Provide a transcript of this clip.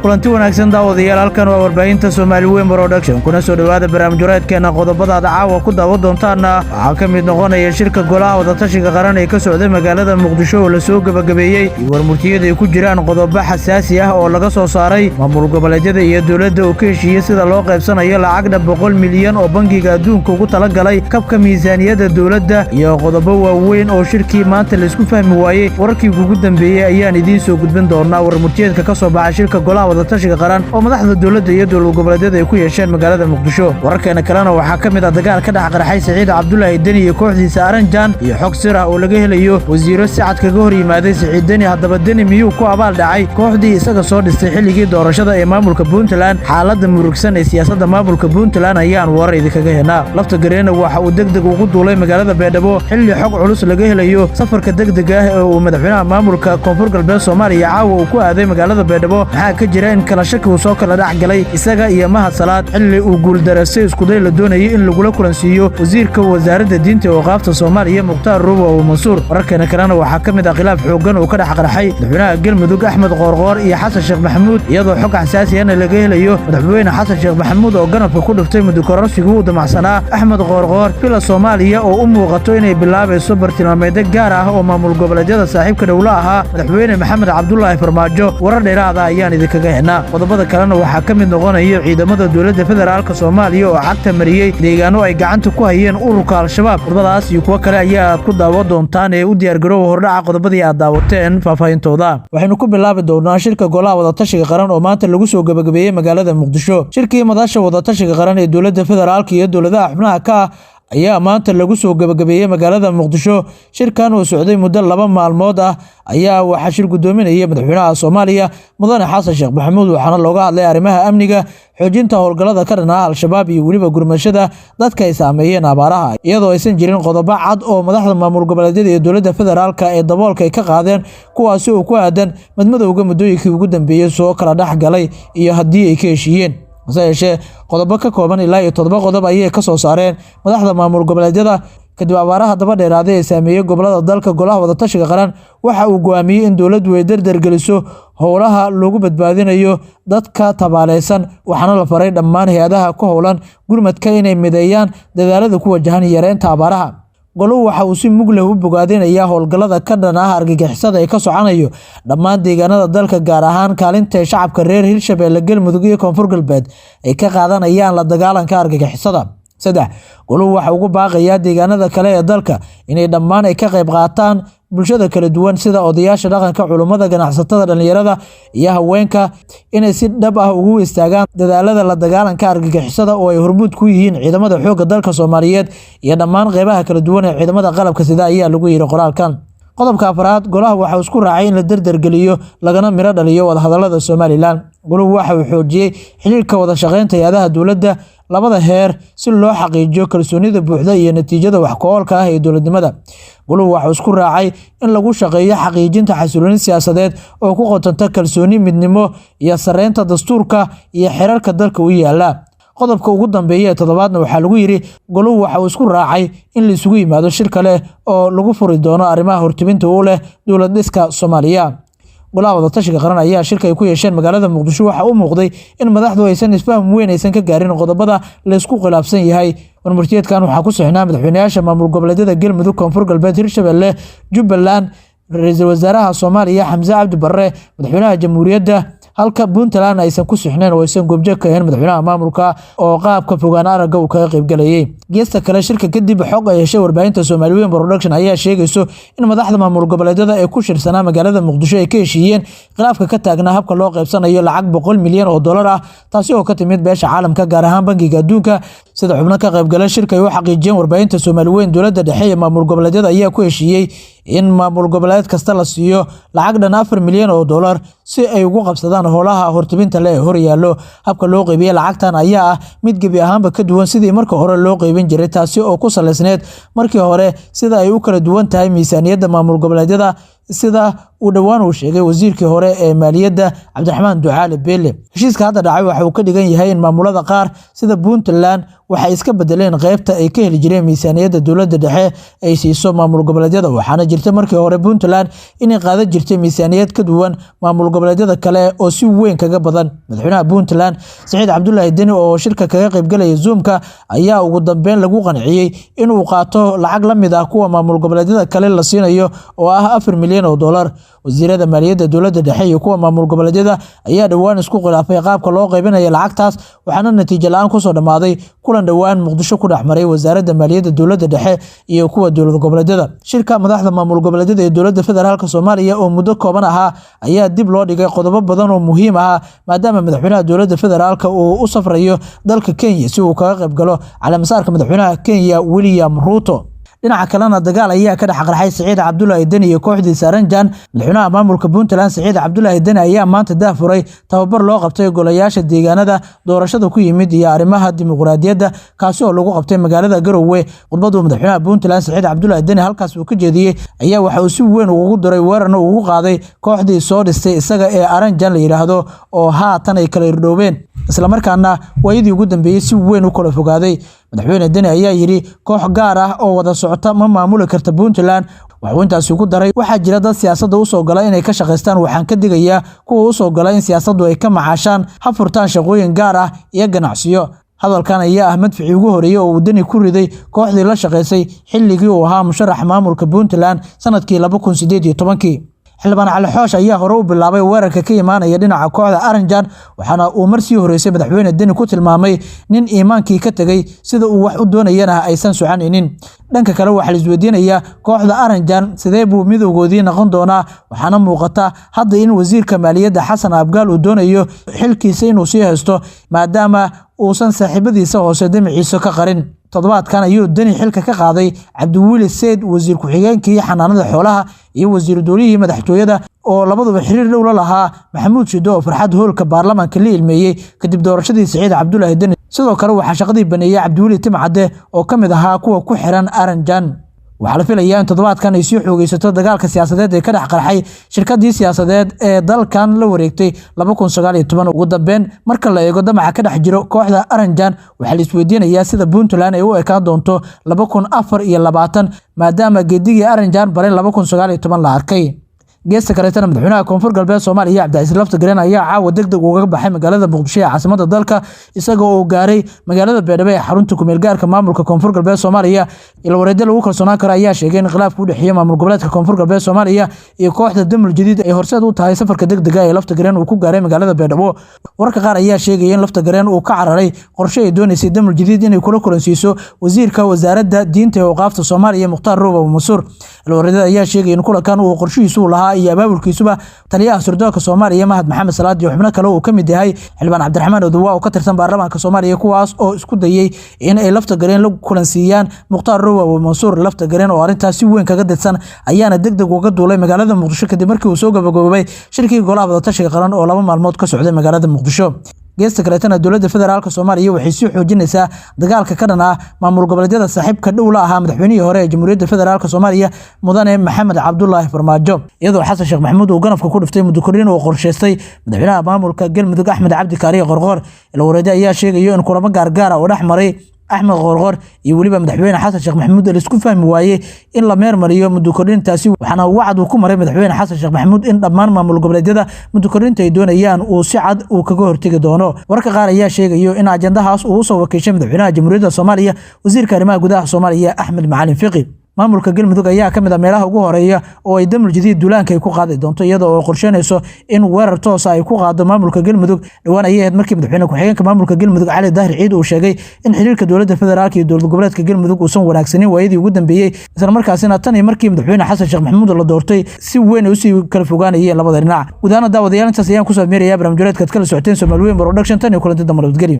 Kulanti wanaagsan, daawadayaal. Halkan waa warbaahinta Soomaali Weyn Production. Kuna soo dhowaada barnaamij wareedkeena. Qodobadaad caawa ku daawan doontaanna waxaa ka mid noqonaya shirka Golaha Wadatashiga Qaran ee ka socday magaalada Muqdisho oo la soo gebagabeeyey iyo warmurtiyada ay ku jiraan qodobo xasaasi ah oo laga soo saaray maamul goboleedyada iyo dowladda oo ka heshiiyey sida loo qaybsanayo lacagdha 100 milyan oo Bangiga Adduunka ugu talagalay kabka miisaaniyadda dowladda, iyo qodobo waaweyn oo shirkii maanta laisku fahmi waayey. Wararkii ugu dambeeyey ayaan idiin soo gudbin doonaa warmurtiyeedka ka soo baxay shirka Golaha Wadatashiga Qaran oo madaxda dowladda iyo dowlad goboleedyada ay ku yeesheen magaalada Muqdisho. Wararkeena kalena waxaa ka mid ah dagaal ka dhex qarxay Siciid Cabdulaahi Deni iyo kooxdiisa Aranjan, iyo xog sir ah oo laga helayo wasiiro si cad kaga hor yimaaday Siciid Deni. Haddaba, Deni miyuu ku abaal dhacay kooxdii isaga soo dhistay xilligii doorashada ee maamulka Puntland? Xaaladda murugsan ee siyaasadda maamulka Puntland ayaan warar idinkaga helnaa. Lafta Gareena waxa uu degdeg ugu duulay magaalada Baydhabo, xilli xog culus laga helayo safarka degdeg ah ee uu madaxweynaha maamulka Koonfur Galbeed Soomaaliya caawa uu ku aaday magaalada Baydhabo. Maxaa ka jira in kala shaki uu soo kala dhex galay isaga iyo Mahad Salaad, xilli uu guuldarastay iskuday la doonayay in lagula kulansiiyo wasiirka wasaaradda diinta ee awqaafta Soomaaliya, Mukhtaar Ruubo Abu Mansuur? Wararkeena kalena waxaa ka mid ah khilaaf xooggan uu ka dhex qarxay madaxweynaha Galmudug Axmed Qoorqoor iyo Xasan Sheekh Maxamuud, iyadoo xog xasaasiyana laga helayo madaxweyne Xasan Sheekh Maxamuud oo ganafka ku dhuftay muddo kororsigii uu damacsanaa Axmed Qoorqoor. Villa Soomaaliya oo u muuqato inay bilaabayso bartilmaameedyo gaar ah oo maamul goboleedyada saaxiibka dhowla ahaa madaxweyne Maxamed Cabdulaahi Farmaajo, warar dheeraada ayaan idinkaga helnaa. Qodobada kalena waxaa ka mid noqonaya ciidamada dowladda federaalka Soomaaliya oo cagta mariyey deegaano ay gacanta ku hayeen ururka Al-Shabaab. Qodobadaas iyo kuwo kale ayaa aad ku daawan doontaan ee u diyaargaroowa hordhaca qodobadii aad daawateen faahfaahintooda. Waxaynu ku bilaabi doonaa shirka Golaha Wadatashiga Qaran oo maanta lagu soo gebagabeeyey magaalada Muqdisho. Shirkii madasha wadatashiga qaran ee dowladda federaalka iyo dowladaha xubnaha ka ah ayaa maanta lagu soo gebagabeeyey magaalada Muqdisho. Shirkan oo socday muddo 2 maalmood ah ayaa waxaa shir guddoominaya madaxweynaha Soomaaliya, mudane Xasan Sheekh Maxamuud, waxaana looga hadlay arrimaha amniga, xoojinta howlgallada ka dhan ah Al-Shabaab iyo weliba gurmashada dadka ay saameeyeen abaaraha, iyadoo aysan jirin qodobo cad oo madaxda maamul goboleedyada iyo dowladda federaalka ee daboolka ay ka qaadeen, kuwaasi oo ku aadan madmadowga muddooyinkii ugu dambeeyey soo kala dhex galay iyo haddii ay ka heshiiyeen. Hase yeeshee, qodobo ka kooban ilaa iyo 7 qodob ayay ka soo saareen madaxda maamul goboleedyada. Kadib abaaraha daba dheeraaday ee saameeyey gobolada dalka, Golaha Wadatashiga Qaran waxa uu go'aamiyey in dowladdu ay dardargeliso howlaha lagu badbaadinayo dadka tabaaleysan, waxaana la faray dhammaan hay-adaha ku howlan gurmadka inay mideeyaan dadaalada ku wajahan yareynta abaaraha. Goluhu waxa uu si mug leh u bogaadinayaa howlgallada ka dhan ah argagixisada ee ka soconayo dhammaan deegaanada dalka, gaar ahaan kaalinta shacabka reer Hirshabeelle, Galmudug iyo Koonfur Galbeed ay ka qaadanayaan la dagaalanka argagixisada. 3, goluhu waxa ugu baaqayaa deegaanada kale ee dalka inay dhammaan ay ka qayb qaataan bulshada kala duwan, sida odayaasha dhaqanka, culummada, ganacsatada, dhalinyarada iyo haweenka, inay si dhab ah ugu istaagaan dadaalada la dagaalanka argagixisada oo ay hormuud ku yihiin ciidamada xoogga dalka Soomaaliyeed iyo dhammaan qeybaha kala duwan ee ciidamada qalabka sida, ayaa lagu yiri qoraalkan. Qodobka afraad, golaha waxa uu isku raacay in la derdergeliyo lagana miro dhaliyo wadahadalada Somaliland. Goluhu waxa uu xoojiyey xiriirka wada shaqeynta hay-adaha dowladda labada heer si loo xaqiijiyo kalsoonida buuxda iyo natiijada wax ku-oolka ah ee dowladnimada. Goluhu waxa uu isku raacay in lagu shaqeeyo xaqiijinta xasilooni siyaasadeed oo ku qotanta kalsooni, midnimo iyo sareynta dastuurka iyo xeerarka dalka u yaala. Qodobka ugu dambeeya ee toddobaadna waxaa lagu yiri: goluhu waxa uu isku raacay in la isugu yimaado shir kale oo lagu furi doono arrimaha hortibinta u leh dowlad dhiska Soomaaliya. Golaha Wadatashiga Qaran ayaa shirka ay ku yeesheen magaalada Muqdisho waxa u muuqday in madaxdu aysan isfaham weyn aysan ka gaarin qodobada laysku khilaafsan yahay. Warmurtiyeedkan waxaa ku sixnaa madaxweynayaasha maamul goboleedyada Galmudug, Koonfur Galbeed, Hirshabelle, Jubbaland, ra-iisul wasaaraha Soomaaliya Xamse Cabdi Barre, madaxweynaha jamhuuriyadda, halka Puntland aysan ku sixnayn oo aysan goobjoog ka ahayn madaxweynaha maamulka oo qaabka fogaan aragga uu kaga qaybgalayay. Geesta kale, shirka kadib xog ay heshay warbaahinta Soomaali Weyn Production ayaa sheegayso in madaxda maamul goboleedyada ee ku shirsanaa magaalada Muqdisho ay ka heshiiyeen khilaafka ka taagnaa habka loo qaybsanayo lacag 100 milyan oo dollar ah, taasi oo ka timid beesha caalamka, gaar ahaan Bangiga Adduunka. Sida xubno ka qaybgala shirka ay u xaqiijiyeen warbaahinta Soomaali Weyn, dowladda dhexe iyo maamul goboleedyada ayaa ku heshiiyey in maamul goboleed kasta la siiyo lacag dhan 4 milyan oo dollar si ay ugu qabsadaan howlaha hortibinta leh ee horyaallo. Habka loo qeybiyey lacagtan ayaa ah mid gebi ahaanba ka duwan sidii marka hore loo qeybin jiray, taasi oo ku saleysneed markii hore sida ay u kala duwan tahay miisaaniyadda maamul goboleedyada. sida uu dhowaan uu sheegay wasiirkii hore ee maaliyadda Cabdiraxmaan Ducaale Beele. Heshiiska hadda dhacay waxa uu ka dhigan yahay in maamulada qaar sida Puntland waxay iska bedeleen qaybta ay ka heli jireen miisaaniyadda dowladda dhexe ay siiso maamul goboleedyada, waxaana jirta markii hore Puntland inay qaadan jirtay miisaaniyad ka duwan maamul goboleedyada kale oo si weyn kaga badan. Madaxweynaha Puntland Saciid Cabdulaahi Deni oo shirka kaga qaybgalaya Zoomka ayaa ugu dambeyn lagu qanciyey inuu qaato lacag la mid ah kuwa maamul goboleedyada kale la siinayo oo ah $4 milyan. Wasiirada maaliyadda dowladda dhexe iyo kuwa maamul goboleedyada ayaa dhowaan isku khilaafay qaabka loo qaybinayo lacagtaas, waxaana natiijo la-aan kusoo dhammaaday kulan dhowaan Muqdisho ku dhex maray wasaaradda maaliyadda dowladda dhexe iyo kuwa dowlad goboleedyada. Shirka madaxda maamul goboleedyada ee dowladda federaalk Soomaaliya oo muddo kooban ahaa ayaa dib loo dhigay qodobo badan oo muhiim ah, maadaama madaxweynaha dowladda federaalk uu u safrayo dalka Kenya si uu kaga qayb galo caleemasaarka madaxweynaha Kenya William Ruto. Dhinaca kalena dagaal ayaa ka dhex qarxay Saciid Cabdulaahi Deni iyo kooxdiisa Aranjan. Madaxweynaha maamulka Puntland Saciid Cabdulaahi Deni ayaa maanta daahfuray tababar loo qabtay golayaasha deegaanada doorashada ku yimid iyo arrimaha dimuqraadiyadda, kaasi oo lagu qabtay magaalada Garowe. Khudbadu madaxweynaha Puntland Saciid Cabdulaahi Deni halkaas uu ka jeediyey ayaa waxa uu si weyn ugu diray weerarna ugu qaaday kooxdii soo dhistay isaga ee Aranjan la yidhaahdo oo haatan ay kala irdhoobeen, islamarkaana waayadii ugu dambeeyey si weyn u kala fogaaday. Madaxweyne Deni ayaa yidhi koox gaar ah oo wada socota ma maamuli karta Puntland. Waxuu intaasi ku daray waxaa jira dad siyaasadda usoo gala inay ka shaqaystaan, waxaan ka digayaa kuwa usoo gala in siyaasaddu ay ka macaashaan, ha furtaan shaqooyin gaar ah iyo ganacsiyo. Hadalkan ayaa ah madficii ugu horeeyey oo uu Deni ku riday kooxdii la shaqaysay xilligii uu ahaa musharax maamulka Puntland sanadkii 2018. Xildhibaan Cali Xoosh ayaa hore u bilaabay weerarka ka imaanaya dhinaca kooxda Aranjan, waxaana uu mar sii horeysay madaxweyne Deni ku tilmaamay nin iimaankii ka tegay, sida uu wax u doonayana aysan soconaynin. Dhanka kale waxaa la isweydiinayaa kooxda Aranjan sidee buu midowgoodii noqon doonaa, waxaana muuqata hadda in wasiirka maaliyadda Xasan Abgaal uu doonayo xilkiisa inuu sii haysto, maadaama uusan saaxiibadiisa hoose damaciisa ka qarin. Toddobaadkan ayuu Deni xilka ka qaaday Cabdiweli Seyd, wasiir ku-xigeenkii xanaanada xoolaha iyo wasiir doolihii madaxtooyada oo labaduba xiriir dhow la lahaa Maxamuud Shido oo farxad hoolka baarlamaanka la ilmeeyey kadib doorashadii Saciid Cabdulaahi Deni. Sidoo kale waxaa shaqadii baneeyey Cabdiweli Timcadde oo ka mid ahaa kuwa ku xiran Aranjan. Waxaa la filayaa in toddobaadkan ay sii xoogeysato dagaalka siyaasadeed ee ka dhex qarxay shirkadii siyaasadeed ee dalkan la wareegtay 2019. Ugu dambeyn, marka la eego damaca ka dhex jiro kooxda Aranjan, waxaa la isweydiinayaa sida Puntland ay u ekaan doonto 2024, maadaama geedigii Aranjan bare 2019 la arkay. Geesta kaleetana madaxweynaha Koonfur Galbeed Soomaaliya Cabdicasiis Laftagareen ayaa caawa deg deg ugaga baxay magaalada Muqdisho ee caasimadda dalka, isaga oo gaaray magaalada Baydhabo ee xarunta kumeel gaarka maamulka Koonfur Galbeed Soomaaliya. Ilwareedyo lagu kalsoonaan karo ayaa sheegay in khilaafku u dhexeeya maamul goboleedka Koonfur Galbeed Soomaaliya iyo kooxda Damul Jadiid ay horseed u tahay safarka degdega ee Laftagareen uu ku gaaray magaalada Baydhabo. Wararka qaar ayaa sheegaya in Laftagareen uu ka cararay qorshe ay doonaysay Damul Jadiid inay kula kulansiiso wasiirka wasaaradda diinta ee awqaafta Soomaaliya Mukhtaar Roob Mansuur. Ilwareedyada ayaa sheegaya in kulankan uu qorshihiisu lahaa iyo abaabulkiisuba taliyaha sirdoonka Soomaaliya Mahad Maxamed Salaad iyo xubno kale oo ka mid yahay xildhibaan Cabdiraxmaan Oduwa oo ka tirsan baarlamaanka Soomaaliya, kuwaas oo isku dayay in ay Laftagareen la kulansiiyaan Mukhtaar Roob Mansuur. Laftagareen oo arrintaas si weyn kaga didsan ayaana degdeg uga duulay magaalada Muqdisho kadib markii uu soo gabagaboobay shirkii golaha wadatashiga qaran oo 2 maalmood ka socday magaalada Muqdisho. Geesta kaleetana dowladda federaalk Soomaaliya waxay sii xoojinaysaa dagaalka ka dhan ah maamul goboleedyada saaxiibka dhow la ahaa madaxweynihii hore ee Jamhuuriyadda Federaalk Soomaaliya Mudane Maxamed Cabdulaahi Farmaajo, iyadoo Xasan Sheekh Maxamuud uu ganafka ku dhiftay muddo kordhin uu qorshaystay madaxweynaha maamulka Galmudug Axmed Cabdi Kaariye Qorqor. Ilwareedyo ayaa sheegayo in kulamo gaargaar ah oo dhex maray Axmed Qorqor iyo weliba madaxweyne Xasan Sheekh Maxamuud la isku fahmi waayey in la meermariyo muddo kordhintaasi, waxaana wacad uu ku maray madaxweyne Xasan Sheekh Maxamuud in dhammaan maamul goboleedyada muddo kordhinta ay doonayaan uu si cad uu kaga hortegi doono. Wararka qaar ayaa sheegayo in ajandahaas uu usoo wakiishay madaxweynaha Jamhuuriyadda Soomaaliya wasiirka arrimaha gudaha Soomaaliya Axmed Macalin Fiqi. Maamulka Galmudug ayaa ka mid ah meelaha ugu horeeya oo ay Damul Jadiid duulaanka ay ku qaadi doonto, iyada oo qorsheynayso in weerar toos ah ay ku qaado maamulka Galmudug. Dhowaan ayay ahayd markii madaxweyne ku-xigeenka maamulka Galmudug Cali Daahir Ciid uu sheegay in xiriirka dowladda federaalka iyo dowlad goboleedka Galmudug uusan wanaagsanin waayadii ugu dambeeyey, isla markaasina tan iyo markii madaxweyne Xasan Sheekh Maxamuud la doortay si weyn ay usii kala fogaanayeen labada dhinac. Gudahaan daawadayaal, intaas ayaan kusoo meerayaa barnaamijyadeedka aad kala socoteen Soomaali Weyn Production. Tan iyo kulanti dambe, nabadgelyo.